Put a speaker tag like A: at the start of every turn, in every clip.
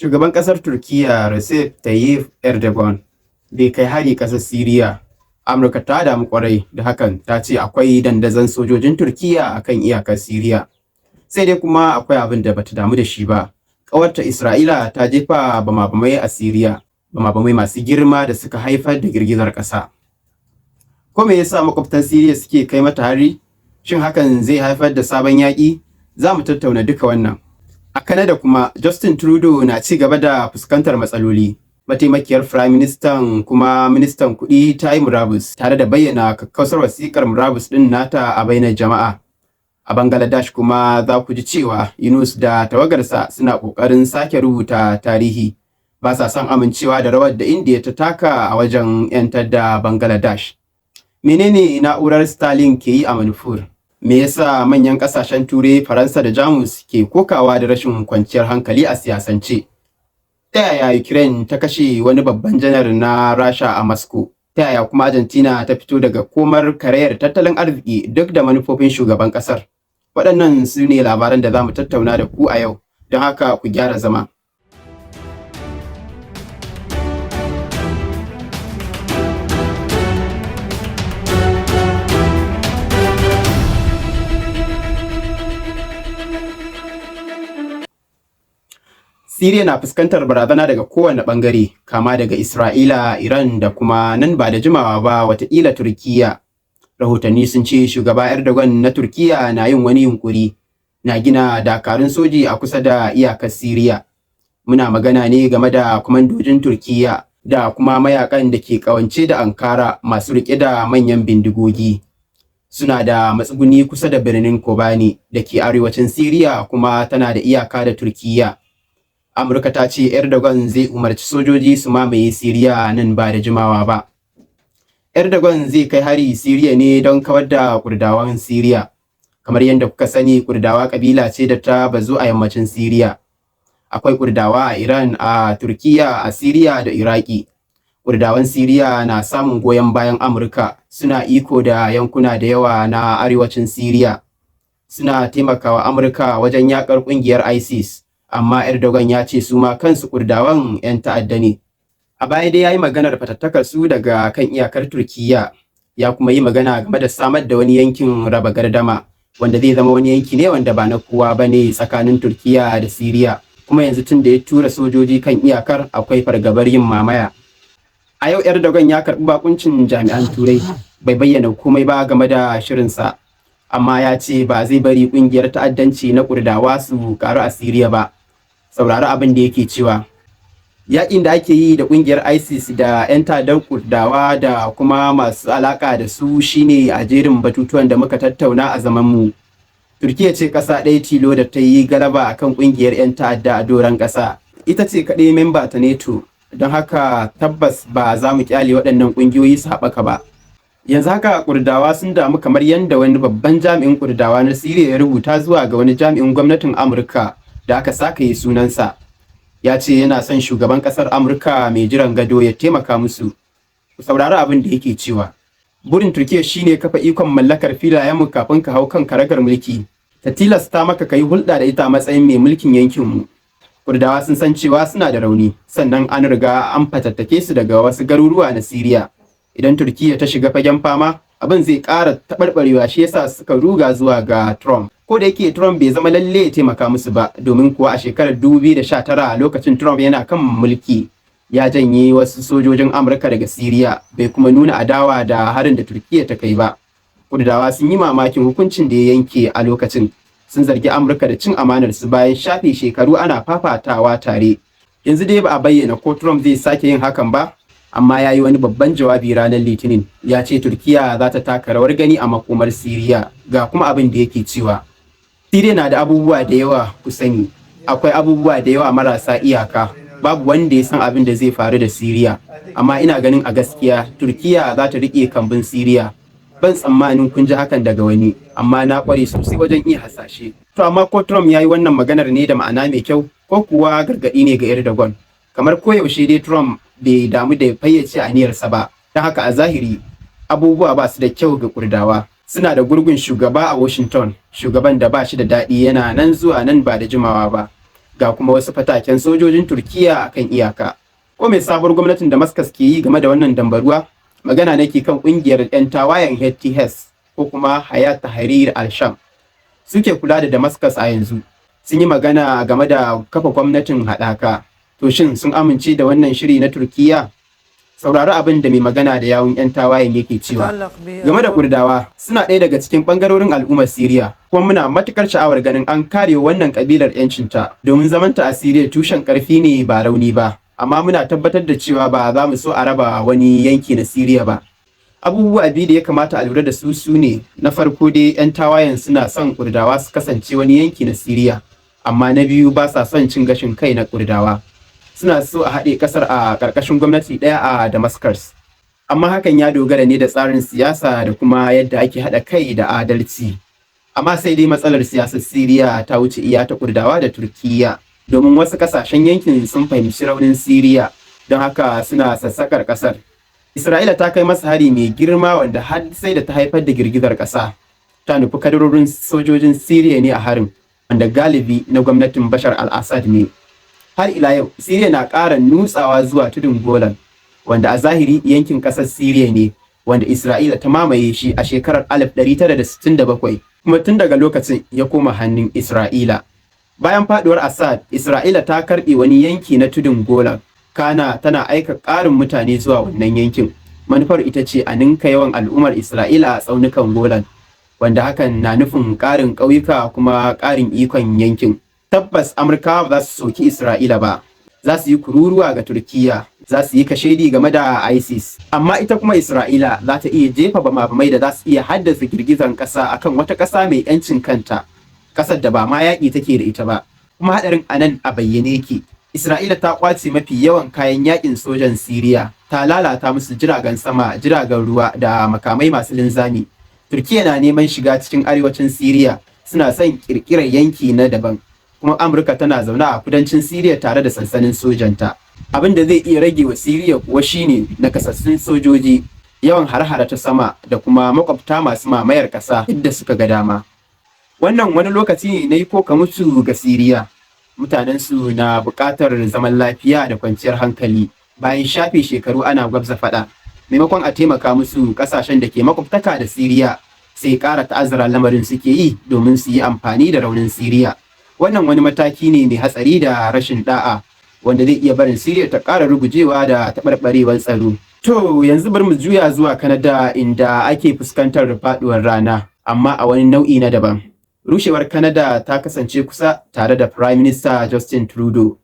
A: Shugaban ƙasar Turkiyya Recep Tayyip Erdogan bai kai hari ƙasar Siriya. Amurka ta damu ƙwarai da hakan, ta ce akwai dandazon sojojin Turkiyya a kan iyakar Siriya. Sai dai kuma akwai abin da bata damu da shi ba. Ƙawarta Isra'ila ta jefa bama-bamai a Siriya, bama-bamai masu girma da suka haifar da girgizar ƙasa. Ko me yasa makwabtan Siriya suke kai mata hari? Shin hakan zai haifar da sabon yaƙi? Za mu tattauna duka wannan. A Canada kuma, Justin Trudeau na ci gaba da fuskantar matsaloli. Mataimakiyar Firayim Ministan kuma Ministan Kuɗi ta yi murabus tare da bayyana kakkausar wasiƙar murabus ɗin nata a bainar jama'a. A Bangladesh kuma za ku ji cewa Yunus da tawagarsa suna ƙoƙarin sake rubuta tarihi. Ba sa son amincewa da rawar da Indiya ta taka a wajen 'yantar da Bangladesh. Menene na'urar Starlink ke yi a Manipur? Me yasa manyan ƙasashen Turai, Faransa da Jamus ke kokawa da rashin kwanciyar hankali a siyasance? Ta yaya Ukraine ta kashe wani babban janar na Rasha a Moscow? Ta yaya kuma Argentina ta fito daga komar karayar tattalin arziki duk da manufofin shugaban ƙasar? Waɗannan su ne labaran da za mu tattauna da ku a yau, don haka ku gyara zama. Siriya na fuskantar barazana daga kowane ɓangare, kama daga Isra'ila, Iran da kuma nan ba da jimawa ba watakila Turkiyya. Rahotanni sun ce shugaba Erdogan na Turkiyya na yin wani yunkuri na gina dakarun soji a kusa da iyakar Siriya. Muna magana ne game da kwamandojin Turkiyya da kuma mayakan da ke kawance da Ankara masu riƙe da manyan bindigogi. Suna da matsuguni kusa da birnin Kobani da ke arewacin Siriya kuma tana da iyaka da Turkiyya. Amurka ta ce Erdogan zai umarci sojoji su mamaye Siriya nan ba da jimawa ba. Erdogan zai kai hari Siriya ne don kawar da Kurdawan Siriya. Kamar yadda kuka sani, Kurdawa kabila ce da ta bazu a yammacin Siriya. Akwai Kurdawa a Iran, a Turkiya, a Siriya da Iraki. Kurdawan Siriya na samun goyon bayan Amurka, suna iko da yankuna da yawa na arewacin Siriya. Suna taimakawa Amurka wajen yakar kungiyar ISIS. Amma Erdogan ya ce su ma kansu Kurdawan 'yan ta'adda ne. A baya dai ya yi maganar fatattakar su daga kan iyakar Turkiyya, ya kuma yi magana game da samar da wani yankin raba gardama, wanda zai zama wani yanki ne wanda ba na kowa ba ne tsakanin Turkiyya da Siriya. Kuma yanzu tun da ya tura sojoji kan iyakar akwai fargabar yin mamaya. A yau Erdogan ya karɓi bakuncin jami'an Turai, bai bayyana komai ba game da shirinsa, amma ya ce ba zai bari ƙungiyar ta'addanci na Kurdawa su karu a Siriya ba. Saurari abin da yake cewa. Yaƙin da ake yi da ƙungiyar ISIS da 'yan ta'addar Kurdawa da kuma masu alaƙa da su shine a jerin batutuwan da muka tattauna a zaman mu. Turkiya ce ƙasa ɗaya tilo da ta yi galaba akan ƙungiyar 'yan ta'adda a doron ƙasa. Ita ce kaɗai memba ta NATO, don haka tabbas ba za mu ƙyale waɗannan ƙungiyoyi su haɓaka ba. Yanzu haka Kurdawa sun damu kamar yadda wani babban jami'in Kurdawa na Siriya ya rubuta zuwa ga wani jami'in gwamnatin Amurka da aka sakaye sunansa. Ya ce yana son shugaban kasar Amurka mai jiran gado ya taimaka musu. Ku saurari abin da yake cewa. Burin Turkiya shine kafa ikon mallakar filayenmu kafin ka hau kan karagar mulki. Ta tilasta maka ka yi hulɗa da ita a matsayin mai mulkin yankinmu. Kurdawa sun san cewa suna da rauni, sannan an riga an fatattake su daga wasu garuruwa na Siriya. Idan Turkiya ta shiga fagen fama, abin zai ƙara taɓarɓarewa, shi yasa suka ruga zuwa ga Trump. Ko da yake Trump bai zama lalle ya taimaka musu ba, domin kuwa a shekarar 2019 lokacin Trump yana kan mulki ya janye wasu sojojin Amurka daga Siriya, bai kuma nuna adawa da harin da Turkiya ta kai ba. Kurdawa sun yi mamakin hukuncin da ya yanke a lokacin, sun zargi Amurka da cin amanar su bayan shafe shekaru ana fafatawa tare. Yanzu dai ba a bayyana ko Trump zai sake yin hakan ba, amma ya yi wani babban jawabi ranar Litinin, ya ce Turkiya za ta taka rawar gani a makomar Siriya. Ga kuma abin da yake cewa. Siriya na da abubuwa da yawa ku sani, akwai abubuwa da yawa marasa iyaka, babu wanda ya san abin da zai faru da Siriya, amma ina ganin a gaskiya Turkiya za ta riƙe kambun Siriya. Ban tsammanin kun ji hakan daga wani, amma na ƙware sosai wajen iya hasashe. To amma ko Trump ya yi wannan maganar ne da ma'ana mai kyau, ko kuwa gargaɗi ne ga Erdogan? Kamar koyaushe dai Trump bai damu da fayyace aniyarsa ba, don haka a zahiri abubuwa ba su da kyau ga Kurdawa. Suna da gurgun shugaba a Washington, shugaban da ba shi da daɗi yana nan zuwa nan ba da jimawa ba. Ga kuma wasu fataken sojojin Turkiya akan iyaka. Ko mai sabuwar gwamnatin Damascus ke yi game da wannan dambaruwa? Magana nake kan kungiyar 'yan tawayen HTS ko kuma Hayat Tahrir al-Sham. Suke kula da Damascus a yanzu. Sun yi magana game da kafa gwamnatin haɗaka. To shin sun amince da wannan shiri na Turkiya? Saurari abin da mai magana da yawun 'yan tawayen yake cewa. Game da Kurdawa, suna ɗaya daga cikin ɓangarorin al'ummar Siriya, kuma muna matukar sha'awar ganin an kare wannan ƙabilar 'yancinta, domin zamanta a Siriya tushen ƙarfi ne ba rauni ba. Amma muna tabbatar da cewa ba za mu so a raba wani yanki na Siriya ba. Abubuwa biyu da ya kamata a lura da su su ne, na farko dai 'yan tawayen suna son Kurdawa su kasance wani yanki na Siriya, amma na biyu ba sa son cin gashin kai na Kurdawa. Suna so a haɗe ƙasar a ƙarƙashin gwamnati ɗaya a Damascus. Amma hakan ya dogara ne da tsarin siyasa da kuma yadda ake haɗa kai da adalci. Amma sai dai matsalar siyasar Siriya ta wuce iya ta Kurdawa da Turkiyya, domin wasu ƙasashen yankin sun fahimci raunin Siriya, don haka suna sassakar ƙasar. Isra'ila ta kai masa hari mai girma wanda har sai da ta haifar da girgizar ƙasa. Ta nufi kadarorin sojojin Siriya ne a harin, wanda galibi na gwamnatin Bashar al-Assad ne. Har ila yau, Siriya na ƙara nutsawa zuwa tudun Golan, wanda a zahiri yankin ƙasar Siriya ne, wanda Isra'ila ta mamaye shi a shekarar 1967, kuma tun daga lokacin ya koma hannun Isra'ila. Bayan faduwar Assad, Isra'ila ta karɓe wani yanki na tudun Golan, kana tana aika ƙarin mutane zuwa wannan yankin. Manufar ita ce a ninka yawan al'ummar Isra'ila a tsaunukan Golan, wanda hakan na nufin ƙarin ƙauyuka kuma ƙarin ikon yankin. Tabbas Amurkawa ba za su soki Isra'ila ba, za su yi kururuwa ga Turkiyya, za su yi kashedi game da ISIS. Amma ita kuma Isra'ila za ta iya jefa bama-bamai da za su iya haddasa girgizan ƙasa akan wata ƙasa mai 'yancin kanta, ƙasar da ba ma yaƙi take da ita ba. Kuma haɗarin anan a bayyane yake. Isra'ila ta ƙwace mafi yawan kayan yaƙin sojan Siriya, ta lalata musu jiragen sama, jiragen ruwa da makamai masu linzami. Turkiyya na neman shiga cikin arewacin Siriya, suna son ƙirƙirar yanki na daban. Kuma Amurka tana zaune a kudancin Siriya tare da sansanin sojanta. Abin da zai iya rage wa Siriya kuwa shine nakasassun sojoji, yawan har-hare ta sama da kuma makwabta masu mamayar ƙasa yadda suka ga dama. Wannan wani lokaci ne na yi ko ka mutu ga Siriya. Mutanen su na buƙatar zaman lafiya da kwanciyar hankali bayan shafe shekaru ana gwabza faɗa. Maimakon a taimaka musu, ƙasashen da ke makwabtaka da Siriya sai ƙara ta'azzara lamarin suke yi domin su yi amfani da raunin Siriya. Wannan wani mataki ne mai hatsari da rashin da'a wanda zai iya barin Siriya ta ƙara rugujewa da taɓarɓarewar tsaro. To yanzu bari mu juya zuwa Kanada, inda ake fuskantar faɗuwar rana, amma a wani nau'i na daban. Rushewar Kanada ta kasance kusa tare da Prime Minister Justin Trudeau.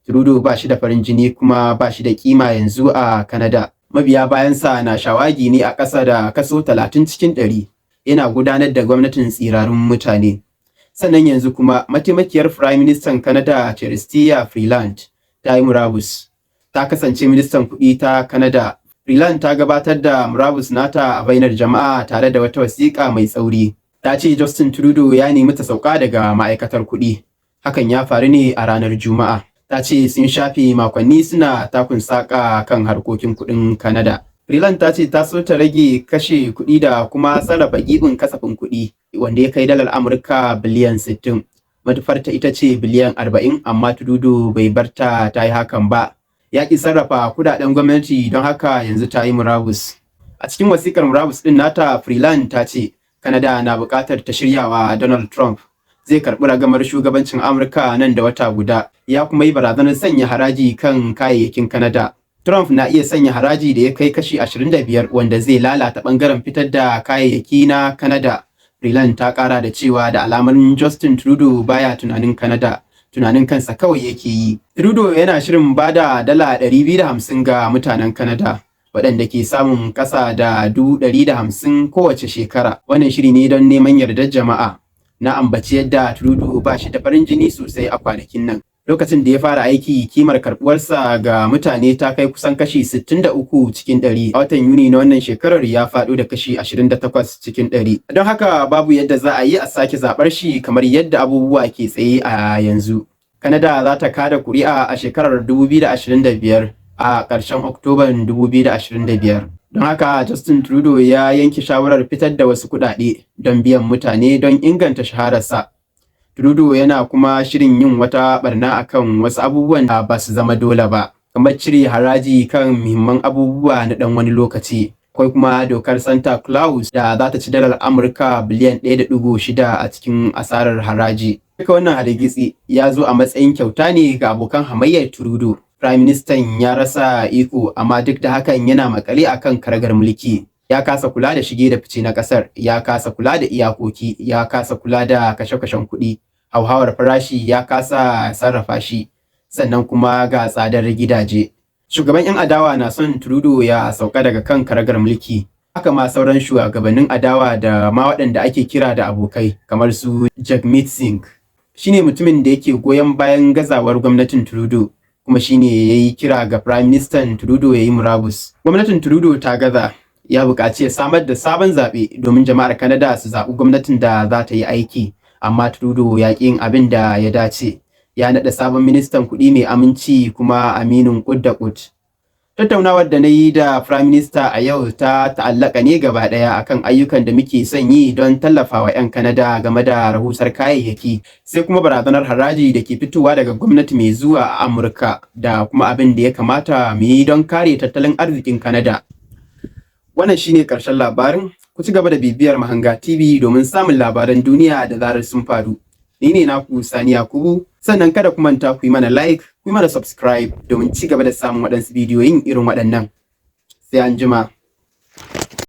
A: Trudeau ba shi da farin jini kuma ba shi da kima yanzu a Kanada. Mabiya bayansa na shawagi ne a ƙasa da kaso 30%. Yana gudanar da gwamnatin tsirarun mutane. Sannan yanzu kuma mataimakiyar Prime Minister Canada Chrystia Freeland ta yi murabus. Ta kasance ministan kuɗi ta Canada. Freeland ta gabatar da murabus nata a bainar jama'a tare da wata wasiƙa mai tsauri. Ta ce Justin Trudeau ya nemi ta sauka daga ma'aikatar kuɗi. Hakan ya faru ne a ranar Juma'a. Ta ce sun shafe makonni suna takun saƙa kan harkokin kuɗin Canada. Freeland ta ce ta so ta rage kashe kuɗi da kuma sarrafa giɓin kasafin kuɗi wanda ya kai dalar Amurka biliyan 60. Manufarta ita ce biliyan 40, amma Trudeau bai bar ta ta yi hakan ba. Ya ƙi sarrafa kuɗaɗen gwamnati, don haka yanzu ta yi murabus. A cikin wasikar murabus ɗin nata, Freeland ta ce Canada na buƙatar ta shiryawa Donald Trump. Zai karɓi ragamar shugabancin Amurka nan da wata guda, ya kuma yi barazanar sanya haraji kan kayayyakin Canada. Trump na iya sanya haraji da ya kai kashi 25 wanda zai lalata ɓangaren fitar da kayayyaki na Canada. Freeland ta ƙara da cewa da alamun Justin Trudeau baya tunanin Canada, tunanin kansa kawai yake yi. Trudeau yana shirin bada dala 250 ga mutanen Canada, waɗanda ke samun ƙasa da 150,000 kowace shekara. Wannan shiri ne don neman yardar jama'a. Na ambaci yadda Trudeau ba shi da farin jini sosai a kwanakin nan. Lokacin da ya fara aiki, kimar karɓuwarsa ga mutane ta kai kusan kashi 63 cikin 100. A watan Yuni na wannan shekarar ya faɗo da kashi 28 cikin 100. Don haka babu yadda za a yi a sake zaɓar shi kamar yadda abubuwa ke tsaye a yanzu. Kanada za ta kada kuri'a a shekarar 2025 a ƙarshen Oktoban 2025. Don haka Justin Trudeau ya yanke shawarar fitar da wasu kuɗaɗe don biyan mutane don inganta shahararsa. Trudeau yana kuma shirin yin wata barna akan wasu abubuwan da ba su zama dole ba, kamar cire haraji kan muhimman abubuwa na ɗan wani lokaci. Akwai kuma dokar Santa Claus da za ta ci dalar Amurka biliyan 1.6 a cikin asarar haraji. Duka wannan hargitsi ya zo a matsayin kyauta ne ga abokan hamayyar Trudeau. Prime Minister ya rasa iko, amma duk da hakan yana makale akan karagar mulki. Ya kasa kula da shige da fice na kasar, ya kasa kula da iyakoki, ya kasa kula da kashe-kashen kuɗi, hauhawar farashi ya kasa sarrafa shi, sannan kuma ga tsadar gidaje. Shugaban 'yan adawa na son Trudeau ya sauka daga kan karagar mulki. Haka ma sauran shugabannin adawa da ma waɗanda ake kira da abokai, kamar su Jagmeet Singh. Shine mutumin da yake goyon bayan gazawar gwamnatin Trudeau, kuma shine ya yi kira ga Prime Minister Trudeau ya yi murabus. Gwamnatin Trudeau ta gaza, ya buƙaci ya samar da sabon zaɓe domin jama'ar Canada su zaɓi gwamnatin da za ta yi aiki, amma Trudeau ya ƙi yin abin da ya dace. Ya naɗa sabon ministan kuɗi mai aminci kuma aminin kud da kud. Tattaunawar da na yi da Prime Minister a yau ta ta'allaka ne gaba ɗaya akan ayyukan da muke son yi don tallafawa 'yan Canada game da rahusar kayayyaki, sai kuma barazanar haraji da ke fitowa daga gwamnati mai zuwa a Amurka, da kuma abin da ya kamata mu yi don kare tattalin arzikin Canada. Wannan shine ƙarshen labarin. Ku ci gaba da bibiyar Mahanga TV domin samun labaran duniya da zarar sun faru. Ni ne naku Sani Yakubu, sannan kada ku manta ku yi mana like, ku yi mana subscribe domin ci gaba da samun waɗansu bidiyoyin irin waɗannan. Sai an jima.